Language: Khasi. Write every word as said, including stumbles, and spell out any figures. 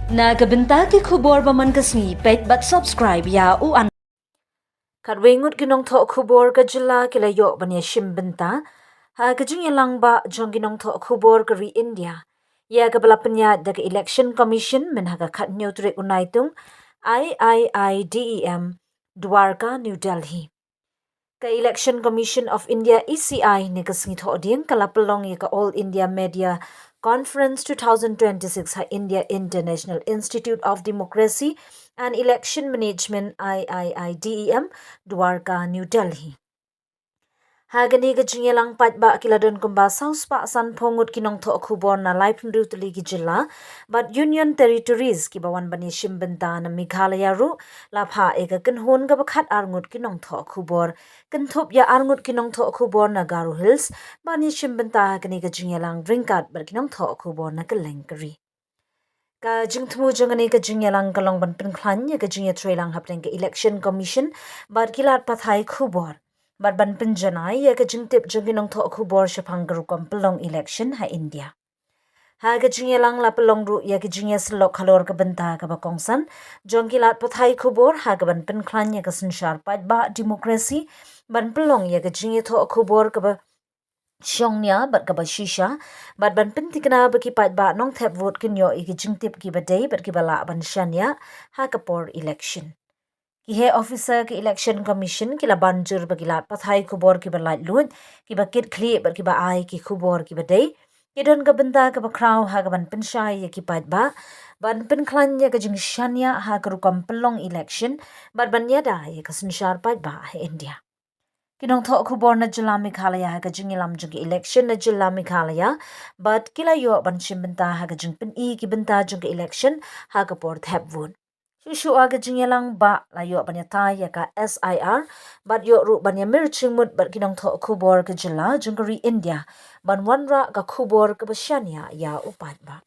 Na ka bynta ki khubor ba man ka sngi, peit bad subscribe ïa u an. Katwei ngut ki nongthoh khubor ka jylla ki la ïoh ban ïashim bynta ha ka jingïalang ba jong ki nongthoh khubor ka ri India ïa kaba la pynïaid da ka Election Commission mynha ka khathynñiew tarik u Naitung, I I I D E M, Dwarka, New Delhi. Ka Election Commission of India, E C I, ne ka sngi Thohdieng ka la pynlong ïa ka All India Media Conference two thousand twenty-six ha India International Institute of Democracy and Election Management, I I I D E M, Dwarka, New Delhi. Ha kane ka jingïalang paidbah ki la don kumba saw spah sanphew ngut ki nongthoh khubor na laiphew tylli ki jylla bad Union Territories kiba wan ban ïashim bynta na Meghalaya ruh, la phah ïa ka kynhun kaba khatar ngut ki nongthoh khubor, kynthup ïa ar ngut ki nongthoh khubor na Garo Hills ban ïashim bynta ha kane ka jingïalang ryngkat bad ki nongthoh khubor na kylleng ka ri. Ka jingthmu jong kane ka jingïalang ka long ban pynkhlaiñ ïa ka jingïatreilang hapdeng ka Election Commission bad ki lad pathai khubor, bad ban pynjanai ïa ka jingtip jong ki nongthoh khubor shaphang ka rukom pynlong election ha India. Ha ka jingïalang la pynlong ruh ïa ka jingïasyllok halor ka bynta kaba kongsan jong ki lad pathai khubor ha kaban pynkhlaiñ ïa ka synshar paidbah, democracy, ban pynlong ïa ka jingïathoh khubor kaba shongnia bad kaba shisha, bad ban pynthikna ba ki paidbah nongthep vote kin ïoh ïa ki jingtip kiba dei bad kiba lah ban shaniah ha ka por election. Ki heh officer ka Election Commission ki la ban jur ba ki lad pathai khubor kiba laitluid, kiba kitkhlieh bad kiba ai ki khubor kiba dei, ki don ka bynta kaba khraw ha kaban pynshai ïa ki paidbah ban pynkhlaiñ ïa ka jingshaniah ha ka rukom pynlong election bad ban ïada ïa ka synshar paidbah ha India. Ki nongthoh khubor na jylla Meghalaya ha ka jingïalam jong ka election na jylla Meghalaya bad ki la ïoh ban shim bynta ha ka jingpyni ki bynta jong ka election ha ka por thep vote. Shuh shuh ha ka jingïalang ba la ïoh ban ïatai ïa ka S I R bad ïoh ruh ban ïamir jingmut bad ki nongthoh khubor ka jylla jong ka ri India ban wanrah ka khubor kaba shaniah ïa u paidbah.